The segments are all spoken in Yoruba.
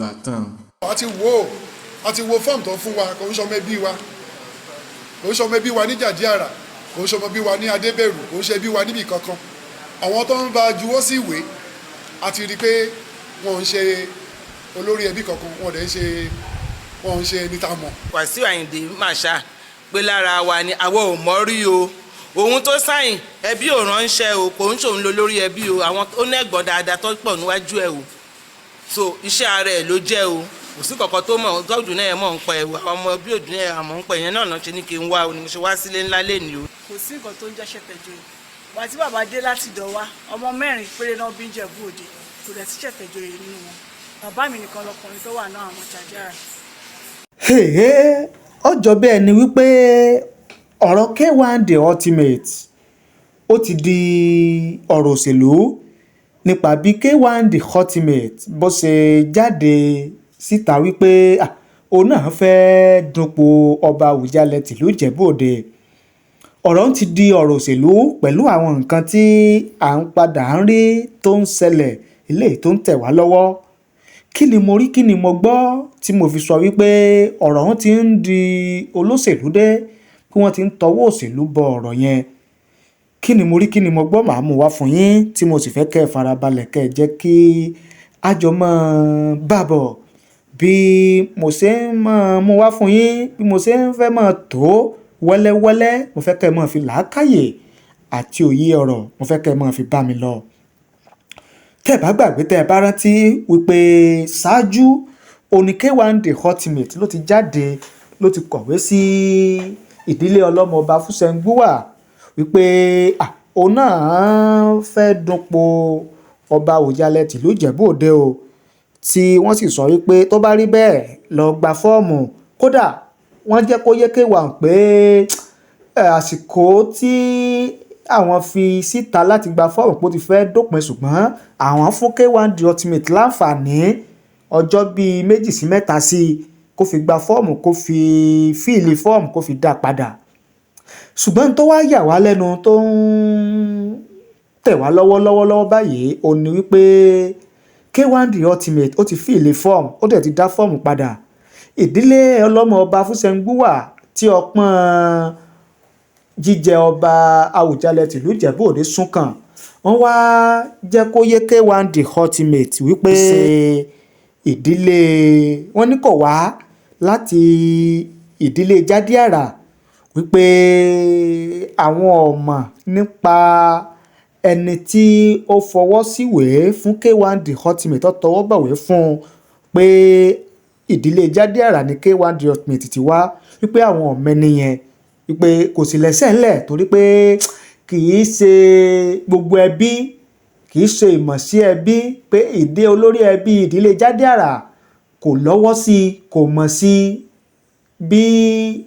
Zlatan. A ti wo, a ti wo fọ́ọ̀mù tó fún wa. Kò ń ṣọmọ ẹbí wa, kò ń ṣọmọ ẹbí wa ní Jàdíàrà, kò ń ṣọmọ ẹbí wa ní Adébẹ̀rù, kò ń ṣe ẹbí wa níbì kankan. Àwọn tó ń bá juwọ́ sí ìwé, a ti rí i pé wọ́n ń ṣe olórí ẹbí kankan, wọ́n dẹ̀ ń ṣe, wọ́n ń ṣe ẹni tá a mọ̀. Wàsíù Àyìndé Màṣá pé lára wa ni, àwọn ò mọ̀ rí o. Òun tó sign, ẹbí ò ránṣẹ́ o. Kò ń ṣòun lo lórí ẹbí o. Àwọn ó nẹ́gbọ̀n dáadáa tó pọ̀ níwájú ẹ̀ o. So iṣẹ́ ara ẹ̀ ló jẹ́ o. Kò sí kankan tó mọ̀ tọ́jú náà mọ̀ ń pa ẹ̀. Àwọn ọmọ bí òdùn náà àmọ́ ń pa ìyẹn náà ṣe ní kí n wá o, ni mo ṣe wá sílé ńlá lẹ́nu o. Kò sí nǹkan tó ń jẹ́ ṣẹ̀tẹ̀jọyè. Wà tí bàbá dé láti Ìdọ̀wá, ọmọ mẹ́rin péré náà bí ń Jẹ̀bú Òde. Kò dẹ̀ sí ṣẹ̀tẹ̀jọyè nínú wọn. Bàbá mi nìkan lọkùnrin tó wà náà, àwọn Jàdíàrà. Ó jọ bẹ́ẹ̀ ni wípé ọ̀rọ̀ K1 The Ultimate ó ti di ọ̀rọ̀ òṣèlú, nípa bí K1 The Ultimate bó ṣe jáde síta wípé òun náà fẹ́ẹ́ dupò ọba Àwùjalẹ̀ tìlú Ìjẹ̀bú Òde. Ọ̀rọ̀ ń ti di ọ̀rọ̀ òṣèlú pẹ̀lú àwọn nǹkan tí à ń padà ń rí tó ń ṣẹlẹ̀, eléyìí tó ń tẹ̀ wá lọ́wọ́. Kí ni mo rí, kí ni mo gbọ́ tí mo fi sọ wípé ọ̀rọ̀ ọ̀hún ti ń di olóṣèlú dé, kí wọ́n ti ń tọwọ́ òṣèlú bọ ọ̀rọ̀ yẹn? Kí ni mo rí, kí ni mo gbọ́? Màá mú wá fún yín, tí mo sì fẹ́ kẹ́ ẹ farabalẹ̀, kẹ́ ẹ jẹ́ kí a jọ máa bá bọ̀ bí mo ṣe ń máa mú wá fún yín, bí mo ṣe ń fẹ́ máa tó wẹ́lẹ́wẹ́lẹ́. Mo fẹ́ kẹ́ ẹ máa fi làákàyè àti òye ọ̀rọ̀, mo fẹ́ kẹ́ ẹ máa fi bá mi lọ. Tẹ́ ẹ bá gbàgbé, tẹ́ ẹ bá rántí wípé ṣáájú òní, K1 The Ultimate ló ti jáde, ló ti kọ̀wé sí ìdílé ọlọ́mọọba Fúsẹ̀ngbùwà wípé òun náà fẹ́ dupò ọba Àwùjalẹ̀ tìlú Ìjẹ̀bú Òde o, tí wọ́n sì sọ wípé tó bá rí bẹ́ẹ̀, lọ gba fọ́ọ̀mù. Kódà wọ́n jẹ́ kó yé K1 pé àsìkò tí àwọn fi síta láti gba fọ́ọ̀mù pé ó ti fẹ́ dópin, ṣùgbọ́n àwọn fún K1 The Ultimate láǹfààní ọjọ́ bíi 2 sí 3 sí i kó fi gba fọ́ọ̀mù, kó fi fill fọ́ọ̀mù, kó fi dá padà. Ṣùgbọ́n tó wá yà wá lẹ́nu, tó ń tẹ̀ wá lọ́wọ́ lọ́wọ́lọ́wọ́ báyìí, ó ní wípé K1 The Ultimate ó ti fill fọ́ọ̀mù, ó dẹ̀ ti dá fọ́ọ̀mù padà. Ìdílé ọlọ́mọ ọba Fúsẹ̀ngbùwà tí ọpọ́n jíjẹ ọba Àwùjalẹ̀ tìlú Ìjẹ̀bú Òde sún kàn, wọ́n wá jẹ́ kó yé K1 The Ultimate wípé ṣe ìdílé wọ́n ní kò wá láti ìdílé Jádíàrà, wípé àwọn ò mọ̀ nípa ẹni tí ó fọwọ́ síwèé fún K1 The Ultimate, tó tọwọ́ bọ̀wé fún un pé ìdílé Jádíàrà ní K1 The Ultimate ti wá, wípé àwọn ò mẹ́ni yẹn, wípé kò sì lẹ́sẹ̀ ńlẹ̀, torí pé kì í ṣe gbogbo ẹbí, kì í ṣe ìmọ̀ sí ẹbí, pé ìdí olórí ẹbí ìdílé Jádíàrà kò lọ́wọ́ sí i, kò mọ̀ sí bí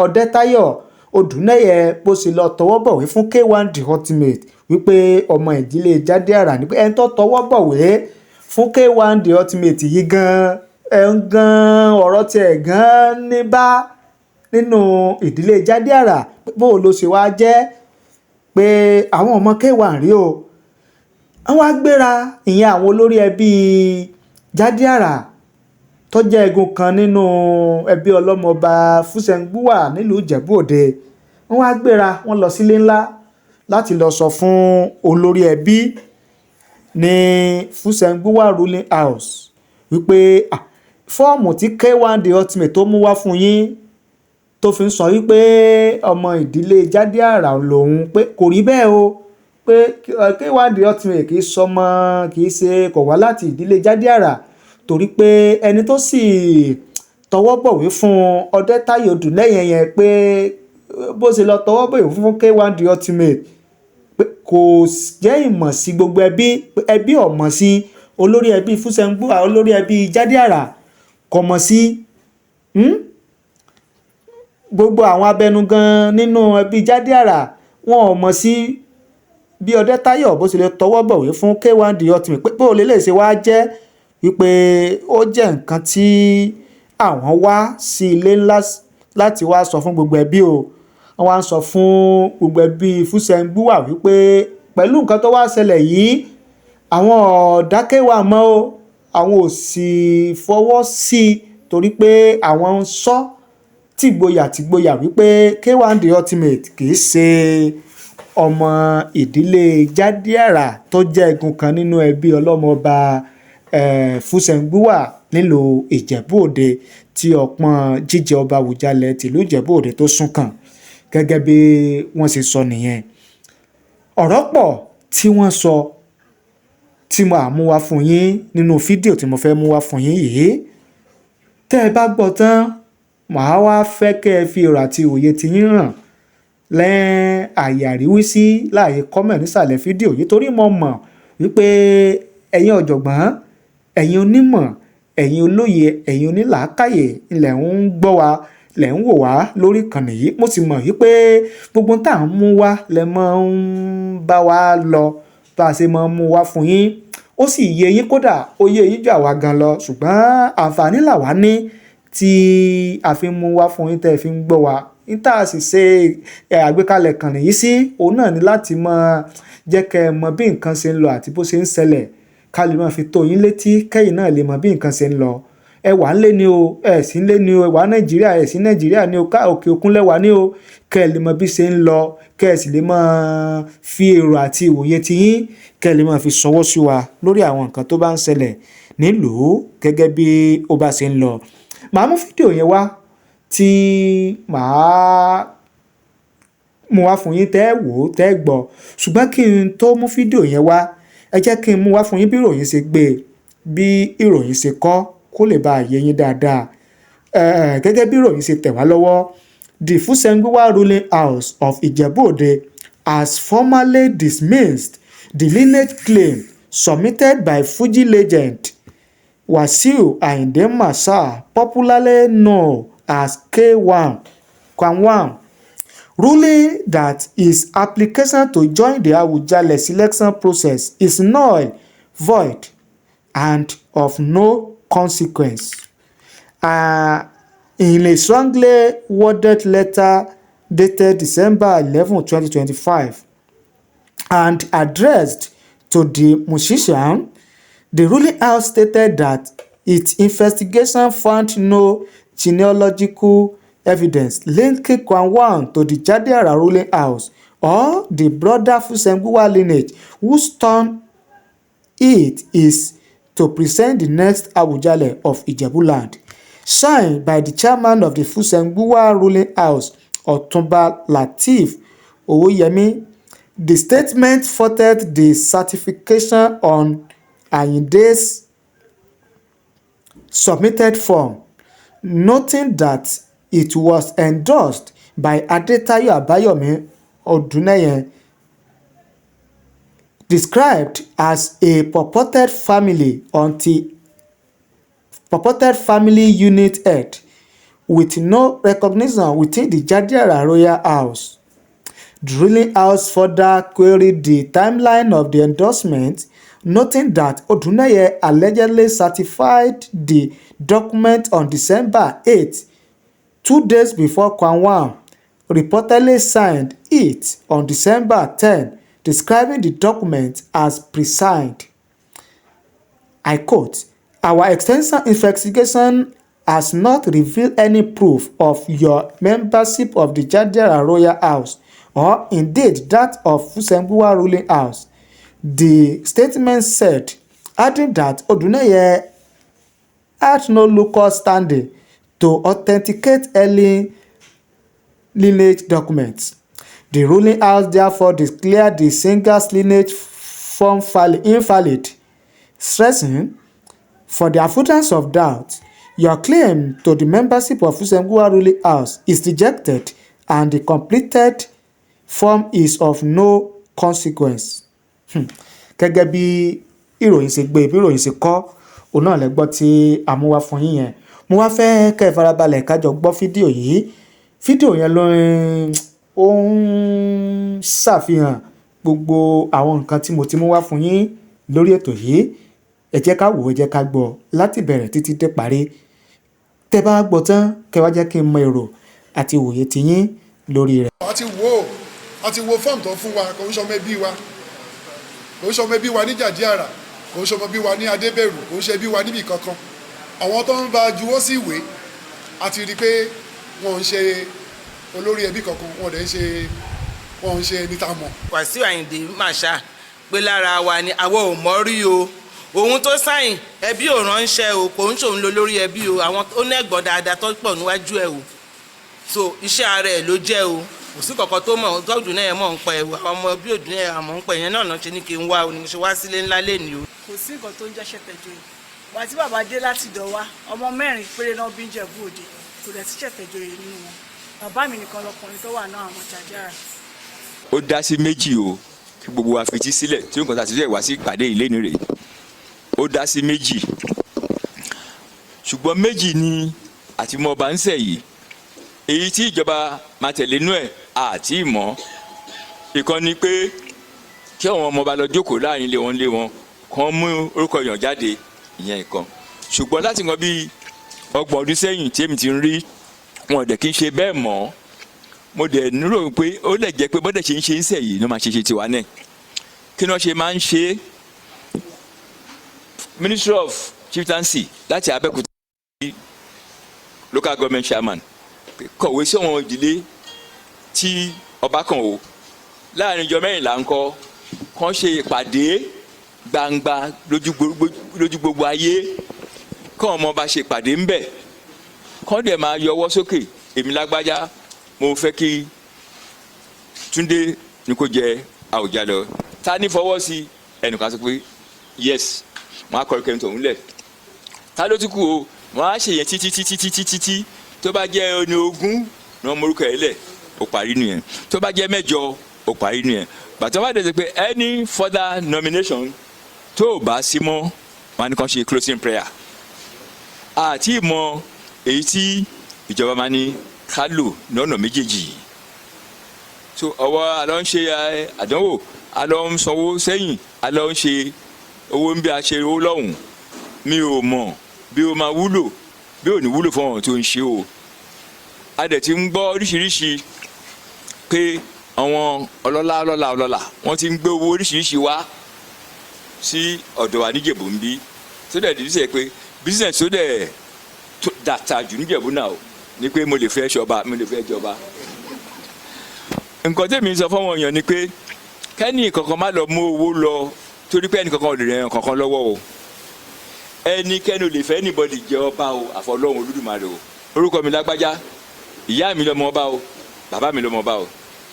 Ọdẹ́táyọ̀ Odùnẹ́yẹ bó ṣe lọ tọwọ́ bọ̀wé fún K1 The Ultimate wípé ọmọ ìdílé Jádíàrà ní, pé ẹni tó tọwọ́ bọ̀wé fún K1 The Ultimate yìí gan ẹ̀ ń gan ọ̀rọ̀ tiẹ̀ gan ní bá nínú ìdílé Jádíàrà, bó ló ṣe wá jẹ́ pé àwọn ọmọ K1 rí o. Wọ́n wá gbéra, ìyẹn àwọn olórí ẹbí Jádíàrà tó jẹ́ igun kan nínú ẹbí ọlọ́mọọba Fúsẹ̀ngbùwà nílùú Ìjẹ̀bú Òde. Wọ́n wá gbéra, wọ́n lọ sílé ńlá láti lọ sọ fún olórí ẹbí ní Fúsẹ̀ngbùwà ruling house wípé fọ́ọ̀mù tí K1 The Ultimate tó mú wá fún yín, tó fi ń sọ wípé ọmọ ìdílé Jádíàrà lòun, pé kò rí bẹ́ẹ̀ o, pé K1 The Ultimate kì í sọmọ, kì í ṣe, kò wá láti ìdílé Jádíàrà, torí pé ẹni tó sì tọwọ́ bọ̀wé fún Ọdẹ́táyọ̀ Odùlẹ́yẹ yẹn, pé bó ṣe lọ tọwọ́ bọ̀wé fún K1 The Ultimate, pé kò jẹ́ ìmọ̀ sí gbogbo ẹbí, ẹbí ò mọ̀ sí, olórí ẹbí Fúsẹ̀ngbùwà, olórí ẹbí Jádíàrà kò mọ̀ sí, Gbogbo àwọn abẹnugan nínú ẹbí Jádíàrà, wọn ò mọ̀ sí bí Ọdẹ́táyọ̀ bó ṣe lè tọwọ́ bọ̀wé fún K1 The Ultimate, pé bó lè lè ṣe wá jẹ́ wípé ó jẹ́ nǹkan tí àwọn wá sí ilé ńlá láti wá sọ fún gbogbo ẹbí o. Wọ́n wá ń sọ fún gbogbo ẹbí Fúsẹ̀ngbùwà wípé pẹ̀lú nǹkan tó wá ṣẹlẹ̀ yìí, àwọn ò dá K1 mọ́ o. Àwọn ò sì fọwọ́ sí i torí pé àwọn ń sọ tìgboyà tìgboyà wípé K1 The Ultimate kì í ṣe ọmọ ìdílé Jádíàrà tó jẹ́ igun kan nínú ẹbí ọlọ́mọọba Fúsẹ̀ngbuwà nílùú Ìjẹ̀bú Òde tí ọpọ́n jíjẹ ọba Àwùjalẹ̀ tìlú Ìjẹ̀bú Òde tó sún kàn, gẹ́gẹ́ bí wọ́n ṣe sọ nìyẹn. Ọ̀rọ̀ pọ̀ tí wọ́n sọ tí mo mú wá fún yín nínú fídíò tí mo fẹ́ mú wá fún yín yìí. Tẹ́ ẹ bá gbọ́ tán, màá wá fẹ́ kẹ́ ẹ fi èrò àti òye tiyín hàn lẹ́ẹ̀ àyè àríwísí láàyè comment nísàlẹ̀ fídíò yìí, torí mo mọ̀ wípé ẹ̀yin ọ̀jọ̀gbọ́n, ẹ̀yin onímọ̀, ẹ̀yin olóye, ẹ̀yin onílàákàyè lẹ̀ ń gbọ́ wa, lẹ̀ ń wò wá lórí ìkànnì yìí. Mo sì mọ̀ wípé gbogbo tá à ń mú wá lẹ máa ń bá wa lọ bá a ṣe máa ń mú wá fún yín. Ó sì yé yín, kódà ó yé yín jù àwa gan lọ, ṣùgbọ́n àǹfààní làwa ní tí a fi ń mú wá fún yín tẹ́ ẹ fi ń gbọ́ wa. Níta sì ṣe àgbékalẹ̀ ìkànnì yìí sí òun náà ni láti máa jẹ́ kẹ́ ẹ mọ bí nǹkan ṣe ń lọ àti bó ṣe ń ṣẹlẹ̀, ká lè máa fi tó yín létí, kẹ́yìn náà lè mọ bí nǹkan ṣe ń lọ. Ẹ wà ńlé ni o, ẹ sí ńlé ni o, ẹ wà Nàìjíríà, ẹ sí Nàìjíríà ni o, ká òkè òkun lẹ́wà ni o, kẹ́ ẹ lè mọ bí ṣe ń lọ, kẹ́ ẹ sì lè máa fi èrò àti ìwòye tiyín, kẹ́ ẹ lè máa fi ṣọwọ́ sí wa lórí àwọn nǹkan tó bá ń ṣẹlẹ̀ nílùú gẹ́gẹ́ bí ó bá ṣe ń lọ. Màá mú fídíò yẹn wá tí màá mú wá fún yín tẹ́ ẹ wò ó, tẹ́ ẹ gbọ́. Ṣùgbọ́n kí n tó mú fídíò yẹn wá, ẹ jẹ́ kí n mú wá fún yín bí ìròyìn ṣe gbé, bí ìròyìn ṣe kọ, kó lè bá yé yín dáadáa. Gẹ́gẹ́ bí ìròyìn ṣe tẹ̀ wá lọ́wọ́, the Fusengbuwa ruling house of Ijebu-Ode has formally dismissed the lineage claim submitted by Fuji legend Wasiu Ayinde Marshal, popularly known as K1 K1, ruling that his application to join the Awujale selection process is null, void and of no consequence. In a strongly worded letter dated December 11, 2025, and addressed to the musician, the ruling house stated that its investigation found no genealogical evidence linking K1 to the Jadiara ruling house or the broader Fusengbuwa lineage whose turn it is to present the next Awujale of Ijebuland. Signed by the chairman of the Fusengbuwa ruling house, Otunba Lateef Owoyemi, the statement faulted the certification on Ayinde's submitted form, noting that it was endorsed by Adetayo Abayomi Oduneye, described as a purported family unit head with no recognition within the Jadiara royal house. The ruling house further queried the timeline of the endorsement, noting that Oduneye allegedly certified the document on December 8, 2 days before K1 reportedly signed it on December 10, describing the document as pre-signed. I quote, "Our extensive investigation has not revealed any proof of your membership of the Jadiara Royal House or indeed that of Fusengbuwa ruling house," the statement said, adding that Oduneye had no locus standi to authenticate any lineage documents. The ruling house therefore declared the singer's lineage form invalid, stressing, "For the avoidance of doubt, your claim to the membership of Fusengbuwa ruling house is rejected and the completed form is of no consequence." Gẹ́gẹ́ bí ìròyìn ṣe gbé, bí ìròyìn ṣe kọ, òun náà lẹ gbọ́ tí a mú wá fún yín yẹn. Mo wá fẹ́ kẹ́ ẹ farabalẹ̀ ká jọ gbọ́ fídíò yìí. Fídíò yẹn ló ń ó ń ṣàfihàn gbogbo àwọn nǹkan tí mo ti mú wá fún yín lórí ètò yìí. Ẹ jẹ́ ká wò ó, ẹ jẹ́ ká gbọ́ láti bẹ̀rẹ̀ títí dé parí. Tẹ́ bá gbọ́ tán, kẹ́ wá jẹ́ kí n mọ èrò àti ìwòye tiyín lórí rẹ̀. A ti wò ó, a ti wo fọ́ọ̀mù tó fún wa. Kò ń ṣọmọ ẹbí wa, kò ń ṣọmọ ẹbí wa ní Jàdíàrà, kò Kò ń ṣọmọ bí wa ní Adébẹ̀rù, kò ń ṣe bí wa níbì kankan. Àwọn tó ń bá juwọ́ sí ìwé, a ti rí i pé wọ́n ń ṣe olórí ẹbí kankan, wọ́n dẹ̀ ń ṣe, wọ́n ń ṣe ẹni tá a mọ̀. Wàsíù Àyìndé Marshal pé lára wa ni, àwọn ò mọ̀ rí o. Òun tó sign, ẹbí ò ránṣẹ́ o. Kò ń ṣòun lo lórí ẹbí o. Àwọn ó nẹ́gbọ̀n dáadáa tó pọ̀ níwájú ẹ̀ o. So iṣẹ́ ara ẹ̀ ló jẹ́ o. Kò sí kankan tó mọ̀ tọ́jú náà mọ̀ ń pẹ́ àwọn ọmọ bí òdùn náà àmọ́ ń pẹ́ yẹn náà náà ṣe ní kí n wá o ní mo ṣe wá sílé ńlá lẹ́nu o. Kò sí nǹkan tó ń jẹ́ ṣẹ̀tẹ̀jọyè. Wà tí bàbá dé láti Ìdọ̀wá, ọmọ mẹ́rin péré náà bí ń Jẹ̀bú Òde, kò dẹ̀ sí ṣẹ̀tẹ̀jọyè nínú wọn. Bàbá mi nìkan lọkùnrin tó wà náà àwọn jàjára. Ó dá sí méjì o, kí gbogbo wa fetí sílẹ̀ tí nǹkan tàbí wá sí ìpàdé ìléni rè. Ó dá sí méjì, ṣùgbọ́n méjì ni àti mọ ọba ń sẹ̀ yìí, èyí tí ìjọba máa tẹ̀lé inú ẹ̀ àti ìmọ̀. Ìkan ni pé kí àwọn ọmọ ọba lọ jókòó láàrin ilé wọn lé wọn kàn mú orúkọ èèyàn jáde, ìyẹn ìkan. Ṣùgbọ́n láti nǹkan bíi 30 ọdún sẹ́yìn tí èmi ti ń rí wọn, dẹ̀ kí n ṣe bẹ́ẹ̀ mọ́. Mo dẹ̀ nírò pé ó lè jẹ́ pé bọ́dẹ̀ ṣe ń ṣe ń sẹ̀ yìí ló máa ṣe ṣe tiwa náà. Kí ni wọ́n ṣe máa ń ṣe? Ministry of Chieftaincy láti Abẹ́òkúta, local government chairman kọ̀wé sí àwọn ìdílé tí ọba kan o láàrin ìjọ 14 ńkọ́ kàn ṣe ìpàdé gbangba lójú gbogbo ayé, kọ́ ọmọ ọba ṣe ìpàdé ńbẹ̀, kàn dẹ̀ máa yọwọ́ sókè: "Èmi lágbájá, mo fẹ́ kí Túndé ní kó jẹ Àwùjalẹ̀." Ta ní fọwọ́ sí? Ẹnìkan sọ pé yes, wọn á kọ ìkẹyìn tòun lẹ̀. Ta ló tún kù o? Wọn á ṣèyẹn títí títí títí títí. Tó bá jẹ́ ẹni 20 ní wọn morúkọ ẹ̀ lẹ̀, ó parí nìyẹn. Tó bá jẹ́ 8, ó parí nìyẹn. Bàtà wà dẹ̀ pé any further nomination tó o bá sí mọ́, wọn á ní kàn ṣe closing prayer. Àti ìmọ̀ èyí tí ìjọba máa ní ká lò lọ́nà méjèèjì yìí. So ọwọ́ àlọ́ ń ṣe àdánwò, àlọ́ ń sanwó sẹ́yìn, àlọ́ ń ṣe owó ń bí a ṣe owó lọ́hùn. Mi ò mọ̀ bí ó máa wúlò, bí ò ní wúlò fún àwọn tó ń ṣe o. A dẹ̀ ti ń gbọ́ oríṣiríṣi pé àwọn ọlọ́lá ọlọ́lá ọlọ́lá wọ́n ti ń gbé owó oríṣiríṣi wá sí ọ̀dọ̀ wa níjẹ̀bú ń bí, tó dẹ̀ dì í sẹ́ pé business tó dẹ̀ dàtà jù níjẹ̀bú náà o ní pé mo lè fẹ́ ṣọba, mo lè fẹ́ jọba. Nǹkan tèmi sọ fáwọn èèyàn ni pé kẹ́ni kankan má lọ mú owó lọ, torí pé ẹnì kankan ò lè ràn kankan lọ́wọ́ o. Ẹnikẹ́ni ò lè fẹ́ anybody jẹ ọba o, àfọlọ́hun Olódùmarè o. Orúkọ mi lágbájá, ìyá mi lọ́mọ ọba o, bàbá mi lọ́mọ ọba o,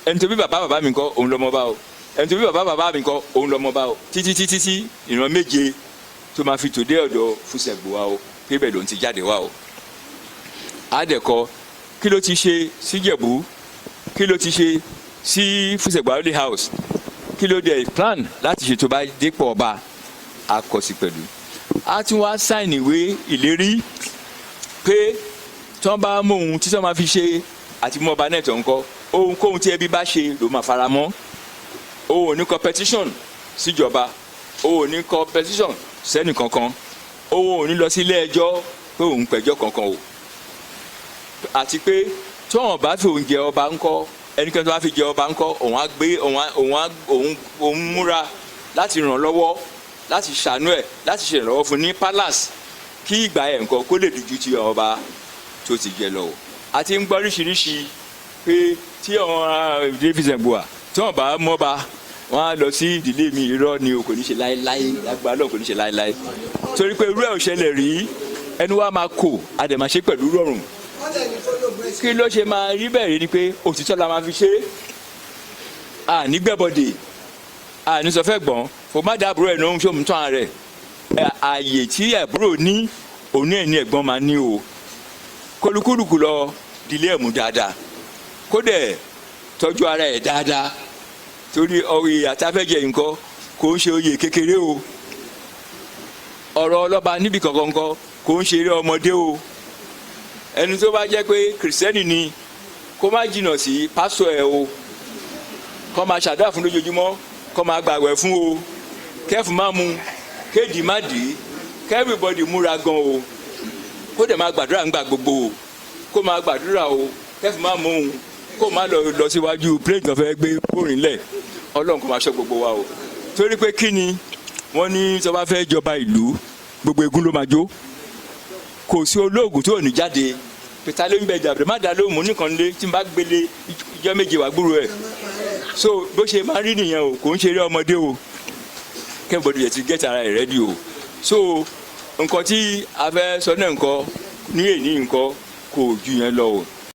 ẹni tó bí bàbá bàbá mi kọ́, òun lọ́mọ ọba o, ẹni tó bí bàbá bàbá mi kọ́, òun lọ́mọ ọba o, títí títí tí ìran méje tó máa fi tòde ọ̀dọ̀ Fúsẹ̀gbùwà o, pé bẹ́ẹ̀ ló ń ti jáde wá o. Àdẹ̀kọ kí ló ti ṣe síjẹ̀bú? Kí ló ti ṣe sí Fúsẹ̀gbùwà Holy House? Kí ló dé plan láti ṣètò bá dépò ọba? Akọ̀sí pẹ̀lú a tún wá sign ìwé ìlérí pé tí wọ́n bá mú ohun tí wọ́n máa fi ṣe àti mú ọba náà tó ń kọ́, ohunkóhun tí ẹbí bá ṣe ló máa fara mọ́. Òun ò ní competition síjọba, òun ò ní competition sẹ́nì kankan, òun ò ní lọ sí ilé ẹjọ́ pé òun pẹ̀jọ́ kankan o. Àti pé tí wọ́n bá fi òun jẹ ọba ńkọ́, ẹnikẹ́ni tó bá fi jẹ ọba ńkọ́, òun á gbé òun á òun á òun òun múra láti ràn lọ́wọ́, láti ṣàánú ẹ̀, láti ṣe ìrànlọ́wọ́ fún ní palace, kí ìgbà ẹ̀ nǹkan kó lè dújú ti ọba tó ti jẹ lọ o. A ti ń gbọ́ oríṣiríṣi pé tí àwọn ìdílé Fúsẹ̀gbùwà tí wọ́n bá mọ́ba, wọ́n á lọ sí ìdílé mi. Irọ́ ni o, kò ní ṣe láéláé. Lágbára náà, kò ní ṣe láéláé, torí pé irú ẹ̀ ò ṣẹlẹ̀ rí. Ẹnu wa máa kò, a dẹ̀ máa ṣe pẹ̀lú rọrùn. Kí ló ṣe máa rí bẹ́ẹ̀ rí ni pé òtítọ́ la máa fi ṣe é. Àní gbẹ́bọ̀dè, àní sọ fẹ́ gbọ́n kò má dá àbúrò ẹ̀ ní ohun ṣé òun tán ara rẹ̀. Ààyè tí àbúrò ní, òun ní ẹ̀ ní ẹ̀gbọ́n máa ní o. Kólúkúlùkù lọ dilé ẹ̀ mú dáadáa, kó dẹ̀ tọ́jú ara ẹ̀ dáadáa, torí oyè àtàfẹ́jẹ nǹkan kò ń ṣe oyè kékeré o. Ọ̀rọ̀ ọlọ́ba níbi kankan kọ́ kò ń ṣe eré ọmọdé o. Ẹni tó bá jẹ́ pé kìrìsìtẹ́nì ni, kó má jìnnà sí pásítọ̀ ẹ̀ o, kó máa ṣàdúrà fún lójoojúmọ́, kó máa gbàwẹ̀ fún o, kẹ́fù má mu, kéèdì má dì í, kẹ́ everybody múra gan o, kó dẹ̀ máa gbàdúrà ńgbà gbogbo o, kó máa gbàdúrà o, kẹ́fù má mú òun, kó má lọ lọ síwájú plane kan fẹ́ gbé kórìn lẹ̀. Ọlọ́run kó máa ṣọ́ gbogbo wa o, torí pé kí ni Wọ́n ní tó bá fẹ́ jọba ìlú, gbogbo eégún ló máa jó. Kò sí olóògùn tó ò ní jáde pété ló ń bẹ jàbẹ̀rẹ̀ má dá lóhùn nìkan lé tí n bá gbélé ìjọ 7 wá gbúrò ẹ̀. So bó ṣe máa rí nìyẹn o, kò ń ṣeré ọmọdé o. Kẹ́bọ̀dì yẹn ti get ara ẹ̀ ready o. So nǹkan tí a fẹ́ sọ náà, nǹkan ní èní, nǹkan kò ju yẹn lọ o.